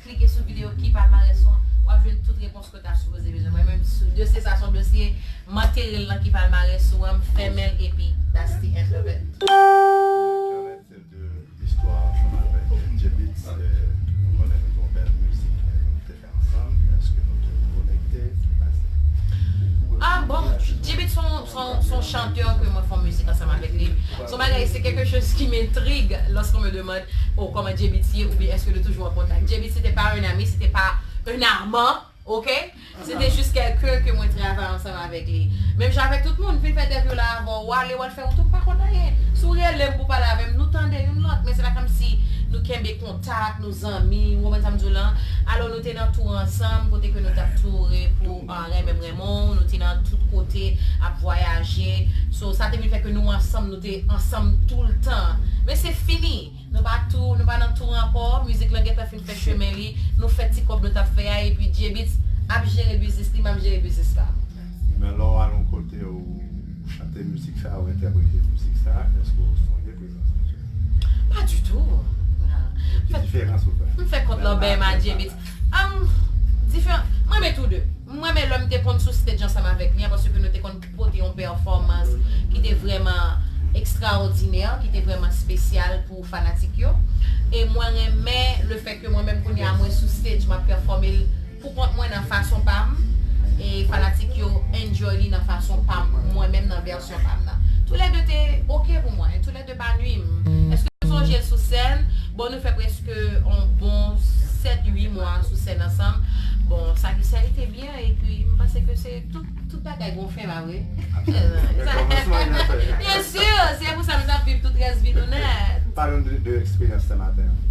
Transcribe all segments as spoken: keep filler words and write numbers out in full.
klike sou videyo ki palmarès ou an, w ap jwenn tout repons ke w ta sipoze bezwen. Mwen menm, sou dosye sa, se yon dosye, m antere l nan ki palmarès ou an, m fèmen l, epi that's the end of it. Kenneth, de istwa ansanm avèk J-Beatz, nou konnen nou gen yon bèl mizik nou te fè ansanm. Èske nou toujou konekte? Sa k pase? Ah bon, J-Beatz se yon, se yon, se yon chantè ke mwen fè yon mizik ansanm avèk li. Se yon bagay, c'est quelque chose qui m'intrigue lorsqu'on me demande, oh, comment J-Beatz ye, oubyen est-ce que nou toujou an kontak. J-Beatz, c'était pas un ami, c'était pas un amant, ok? C'était juste quelqu'un que mwen travay ansanm avèk li. Menm jan avèk tout moun, fin fè entèvyou la avè w, w ale, w al fè wout ou, pa konn anyen. Si w rele m pou w pale avè m, nou tande youn lòt, men se pa kòmsi nou kenbe kontak, nou zanmi, ou konprann sa m di w lan? Alò, nou te nan tour ansanm, kote ke nou t ap toure pou, ah, Renmen m renmen w, nou te nan tout kote, ap vwayaje. So, sa te vin fè ke nou ansanm, nou te ansanm toultan. Men se fini. Nou pa tou, nou pa nan tour ankò, mizik lan gentan fin fè chemen li, nou fè ti kòb nou t ap fè a, epi J-Beatz ap jere biznis li, m ap jere biznis pa m. Men lè w al yon kote, ou chante mizik sa, ou entèprete mizik sa, èske w sonje prezans J-Beatz? Pas du tout. Ki diferans ou fè? M fè kont lan bèy m a J-Beatz. Am, diferan. Mwen renmen tou de. Mwen renmen lè m te konn sou stage ansanm avèk li an, paske nou te konn pote yon pèfòmans ki te vrèman ekstraòdinè, ki te vrèman espesyal pou fanatik yo. E mwen renmen le fait que mwen menm kounye a mwen sou stage, m ap pèfòme l pou kont mwen nan fason pa m, e fanatik yo enjoy li nan fason pa m, mwen menm nan vèsyon pa m nan. Toulède te oke pou mwen, toulède pa nwi m. Èske w sonje l sou sèn? Bon, nou fè prèske yon bon sèt, uit mwa sou sèn ansanm. Bon, sa ki sa ete byen, epi m panse ke se tout, tout bagay gon fen, pa vre? Absolument. Kòmansman, byen fè. Byen si, se pou sa m t ap viv tout rès vi nou nèt. Pale n de, de eksperyans Senmaten an.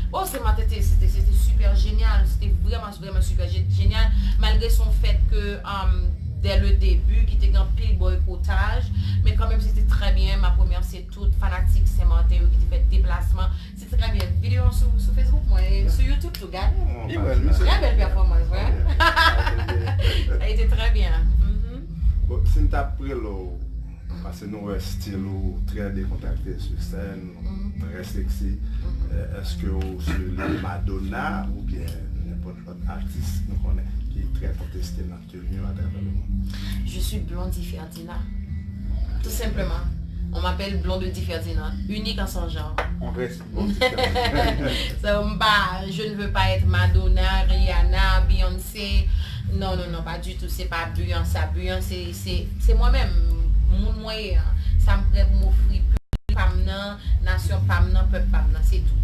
Oh, Senmaten, te, se te, se te super génial. Se te vrèman, vrèman super gé- génial. Malgre se yon fèt ke, um, dès le début, ki te gen anpil boykotaj, men kanmenm, se te trè byen. M ap remèsye tout fanatik Senmaten yo ki te fè deplasman. Se te trè byen. Videyo an sou, sou Facebook mwen, e sou YouTube tou, gade. Li wè l, misye. Trè bèl pèfòmans, vre. A ete trè byen. Mhm. Bon, si n t ap rele w, paske nou wè stil ou trè dekontrakte sou sèn, trè seksi, e, èske w sou liy Madonna oubyen nenpòt lòt atis nou konnen ki trè konteste nan teni yo atravè lemonn? Je suis Blondedy Ferdinand. Tout simplement. On m'appelle Blondedy Ferdinand, unique en son genre. On reste Blondedy Ferdinand. So, m pa, je ne veux pas être Madonna, Rihanna, Beyoncé. Non, non, non, pas du tout. Se pa Beyoncé, Beyoncé, se, se mwen menm, moun mwen ye an. Sa m prè pou m ofri piblik pa m nan, nasyon pa m nan, pèp pa m nan, se tou.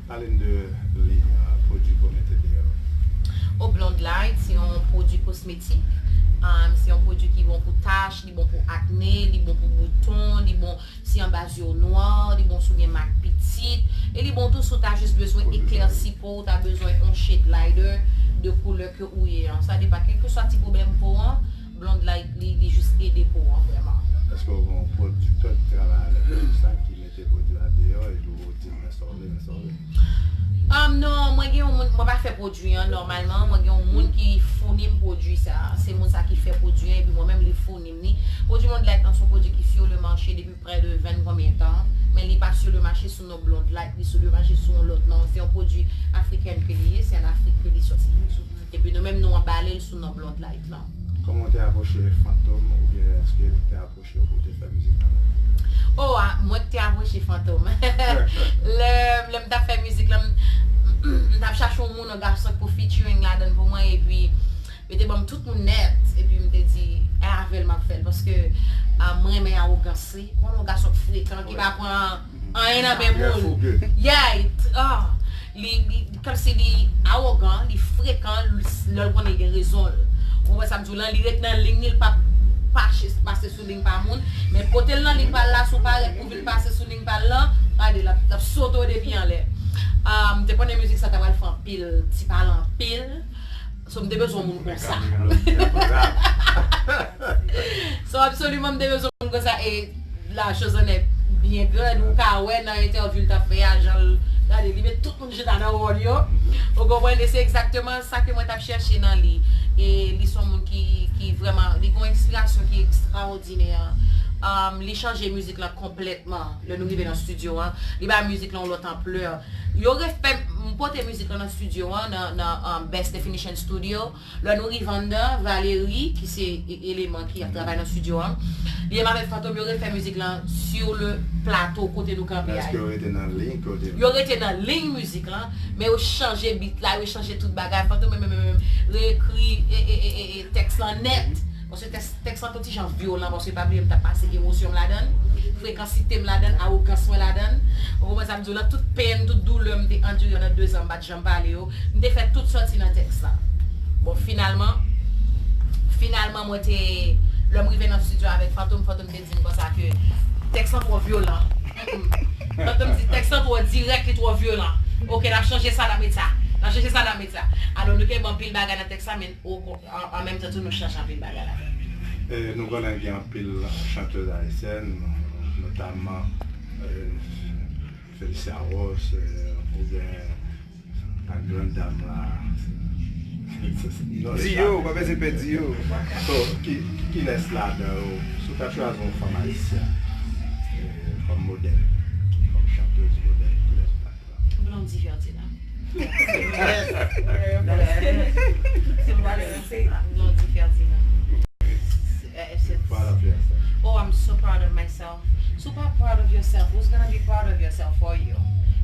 Pale n de liy, e, pwodui ke w mete deyò. O Blonde Light, se yon pwodui kosmetik. Um, se yon pwodui ki bon pou tach, li bon pou akne, li bon pou bouton, li bon si anba zye w nwa, li bon si w gen mak pitit, e li bon tou si w ta jis bezwen eklèsi po, w ta bezwen yon shade lighter de koulè ke ou ye an. Sa depann, kèlkeswa ti pwoblèm po an, Blonde Light, li, li jis ede po an vrèman. Èske w gen yon pwodiktè ki travay avèk ou, sa ki mete pwodui a deyò epi w di l men sa w vle, men sa w vle? Um, non, mwen gen yon moun, mwen pa fè pwodui an nòmalman, mwen gen yon moun ki founi m pwodui sa. Se moun sa ki fè pwodui an, epi mwen menm li founi m li. Pwodui Blonde Light lan se yon pwodui ki sur le marché depi près de vingt konbyen tan, men li pa sur le marché sou non Blonde Light, li sur le marché sou yon lòt non. Se yon pwodui afriken ke li ye, se an Afrik ke li sòti. Epi nou menm nou anbale l sou non Blonde Light lan. Kòman w te apwoche Fantom, oubyen èske li te apwoche w pou w te fè mizik avè l? Oh, a, mwen ki te apwoche Fantom. Lè, lè m t ap fè mizik lan, m, m t ap chache yon moun, yon gason pou featuring ladan l pou mwen, epi yo te ban m tout moun nèt, epi m te di, e avè l m ap fè l, paske, a, mwen renmen awogans li. Ou konn yon gason k frekan, ki pa pran anyen nan men moun. Yeah, it, ah, li, li, kòmsi li awogan, li frekan, lè l konnen gen rezon l. Ou konprann sa m di w lan, li ret nan liy ni, li p ap pache, pase sou liy pa moun. Men kote l nan liy pa l la, si w parèt pou vin pase sou liy pa l lan, gade, l ap, l ap sote w depi anlè. Ah, m te konnen mizik sa ta pral fè anpil ti pale anpil. So, m te bezwen yon moun konsa. So, absoliman, m te bezwen yon moun konsa. E la chose en est bien grande, ou ka wè nan entèvyou l t ap fè a, jan l, gade, li met tout moun chita nan wòl yo. Ou konprann? E se egzakteman sa ke mwen t ap chèche nan li. E li se yon moun ki, ki vrèman, li gen yon enspirasyon ki ekstraòdinè. Um, li chanje mizik lan konplètman lè nou rive nan estidyo an. Li ba mizik lan yon lòt anplè. Yo refè, m pote mizik lan nan estidyo an, nan, nan um, Best Definition Studio. Lè nou rive anndan, Valery, ki se e- eleman ki ap travay nan estidyo an, li menm avèk Fantom, yo refè mizik lan sur le plateau kote nou kanpe a. Èske yo rete nan liy kote yo? Yo rete nan liy mizik lan, men yo chanje beat la, yo chanje tout bagay. Fantom menm, menm, menm, menm, reekri e, e, e, e, e, tèks lan nèt. Paske tèks, tèks lan te yon ti jan vyolan, paske pa bliye m t ap pase emosyon m ladan l, frekansite m ladan l, awogans mwen ladan l. Ou konprann sa m di w lan, tout penn, tout doulè m te andire pandan de zan m pa t janm pale yo, m te fè tout sòti nan tèks la. Bon, finalman, finalman, mwen te, lè m rive nan estidyo avèk Fantom, Fantom te di m konsa ke tèks lan twò vyolan. Mm-mm. Fantom di tèks lan twò dirèk, li twò vyolan. Oke, n ap chanje sa, n ap met sa. N ap chanje sa, n ap met sa. Alò, nou kenbe anpil bagay nan tèks la, men o kon- An, an menm tan tou, nou chanje anpil bagay ladan l. E, nou konnen gen anpil chantèz ayisyèn, notamman, e, Felicia Ross, e, oubyen ak grann dam la. Dio, pa bezwen pè Dio. So, ki, kilès ladan yo, si w ta chwazi yon fanm ayisyèn, e, kòm modèl, kòm chantèz modèl, kilès ladan? Blondie Ferdinand. Blondie Ferdinand. Proud of yourself. Oh, I'm so proud of myself. So pa proud of yourself, who's gonna be proud of yourself for you?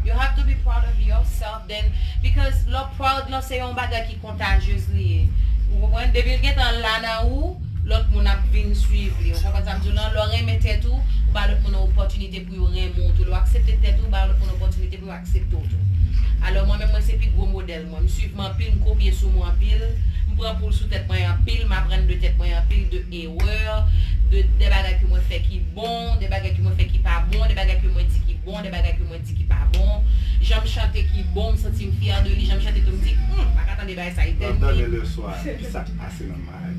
You have to be proud of yourself then, because lè w proud lan se yon bagay ki contagious li ye. Ou konprann? Depi l gentan la nan ou, lòt moun ap vin swiv li. Ou konprann sa m di w lan? Lè w renmen tèt ou, ou ba lòt moun opòtinite pou yo renmen w tou. Lè w aksepte tèt ou, ou ba lòt moun opòtinite pou yo aksepte w tou. Alò, mwen menm, mwen se pi gwo modèl mwen. M swiv mwen anpil, m kopye sou mwen anpil, m pran poul sou tèt mwen anpil, m aprann de tèt mwen anpil, de erè, de, de bagay ke mwen fè ki bon, de bagay ke mwen fè ki pa bon, de bagay ke mwen di ki bon, de bagay ke mwen di ki pa bon. Jan m chante ki bon, m santi m fyè de li, jan m chante tou, m di, hmm, m pa ka tande bagay sa, e tèl. Tande le swa, ki sa k pase nan may?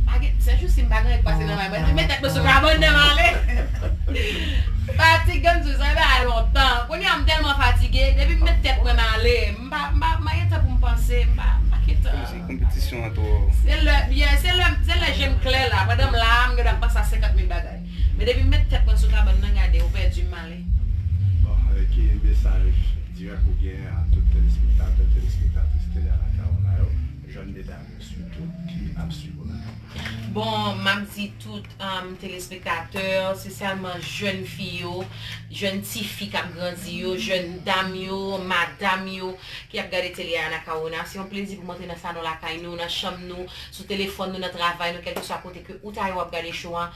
Pa gen, se jou si m pa gen anyen k pase nan may mwen, se met tèt mwen sou kabann nan m ale. Fatig, m di w, sa fè lontan. Kounye a, m tèlman fatige, depi m met tèt mwen m ale, m pa, m pa, m pa gen tan pou m panse, m pa, m pa gen tan. Kòmsi konpetisyon an twò. Se lè, yeah, se lè, se lè je m klè la, pandan m la, m gen dwa panse a senkant mil bagay. Men depi m met tèt mwen sou kabann nan, gade, ou pèdi m ale. Bon, e ki mesaj dirèk ou gen a tout telespektatè, telespektris Tele Anacaona yo, jèn medam yo sitou, ki ap swiv ou la? Bon, m ap di tout, um, telespektatè, espesyalman jèn fi yo, jèn tifi k ap grandi yo, jèn dam yo, madanm yo ki ap gade Tele Anacaona. Se yon plezi pou m antre nan salon lakay nou, nan chanm nou, sou telefòn nou, nan travay nou, kèlkeswa kote ke ou ta ye w ap gade show a.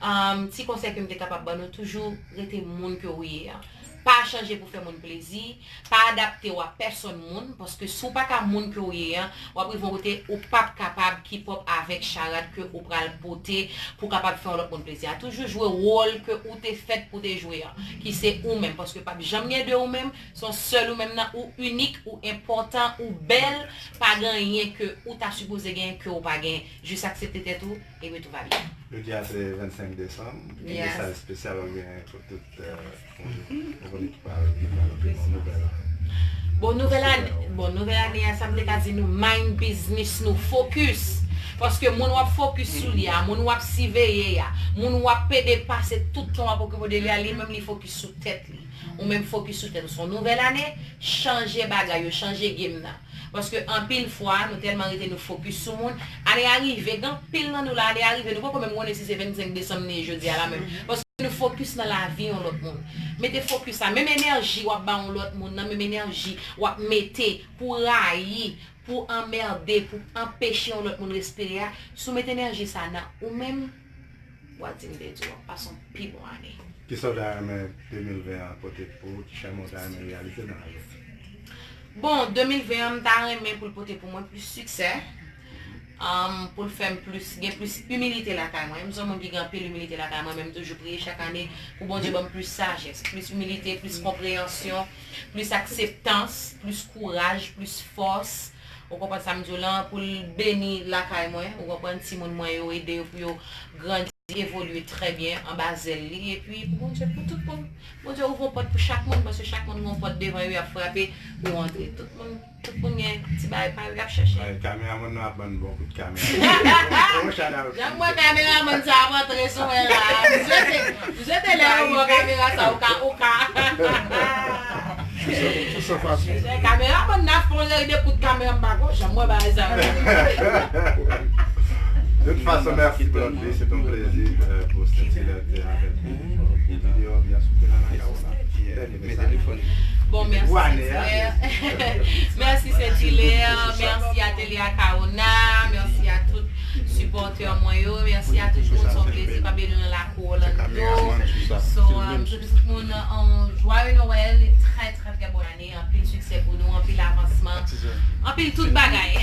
Um, ti konsèy ke m te kapab ban nou, toujou rete moun ke w ye a. Pa chanje pou fè moun plezi, pa adapte w a pèsòn moun, paske si w pa ka moun ke w ye a, w ap rive yon kote ou p ap kapab keep up avèk charad ke ou pral pote pou kapab fè yon lòt moun plezi a. Toujou jwe wòl ke ou te fèt pou te jwe a, ki se ou menm, paske p ap janm gen de ou menm, se yon sèl ou menm nan, ou inik, ou enpòtan, ou bèl, pa gen anyen ke ou ta sipoze genyen ke ou pa genyen. Jis aksepte tèt ou, epi tout va byen. Jodi a se vennsenk desanm, ki mesaj espesyal w ap genyen pou tout, e, moun ki pral, ki pral antre nan nouvèl ane? Bon, nouvèl ane, bon, nouvèl ane a, sa m te ka di nou, mind business nou, focus. Paske moun w ap focus sou li a, moun w ap siveye a, moun w ap pede pase tout tan w ap okipe de li a, li menm li focus sou tèt li. Ou menm focus sou tèt ou. Se yon nouvèl ane, chanje bagay yo, chanje game nan. Paske anpil fwa, nou tèlman rete nou focus sou moun. Ane a rive, gen anpil nan nou la, ane a rive, nou poko menm konnen si se vennsenk desanm li ye jodi a la menm. Paske nou focus nan lavi yon lòt moun. Mete focus la, menm enèji w ap ba yon lòt moun nan, menm enèji w ap mete pou rayi, pou anmède, pou anpeche yon lòt moun respire a, si w met enèji sa nan ou menm, w a di m te di w ap pase yon pi bon ane. Kisa w ta renmen de mil ven an pote pou ou? Ki chemen w ta renmen reyalize nan lavi w? Bon, de mil ven an, m ta renmen pou l pote pou mwen plis siksè, um, pou l fè m plis, gen plis imilite lakay mwen. M se yon moun ki gen anpil imilite lakay mwen, men m toujou priye chak ane pou Bondye ban m plis sajès, plis imilite, plis konpreyansyon, plis akseptans, plis kouraj, plis fòs. Ou konprann sa m di w lan, pou l beni lakay mwen, ou konprann, timoun mwen yo, ede yo pou yo grandi. evolye trè byen anba zèl li, epi pou Bondye, pou tout moun, Bondye ouvri yon pòt pou chak moun, paske chak moun gen yon pòt devan yo, y ap frape, yo antre. Tout moun, tout moun gen ti bagay pa yo, y ap chèche. Ay, kameramann nan ap ban n bon kout kamera. Yon shout out. Jan m wè kameramann sa ap antre sou mwen la. M swete, m swete lè yo ban kamera sa, ou ka, ou ka. Kameramann nan ap fè yon seri de kout kamera, m pa konn jan m wè bagay sa. De toute façon, merci Blondie, c'est un plaisir euh, pour Saint-Hilaire d'être avec nous. Vidéo bien sûr, la Bon, mèsi Sentilaire. Mèsi Sentilaire. Mèsi Atelier Akaona. Mèsi a tout sipòtè mwen yo. Mèsi a tout moun. Se yon plezi pa beni nan lakou Orlando. So, um, tout moun, um, joyeux Noël, très très très bonne année. Anpil siksè pou nou, anpil avansman, anpil tout bagay.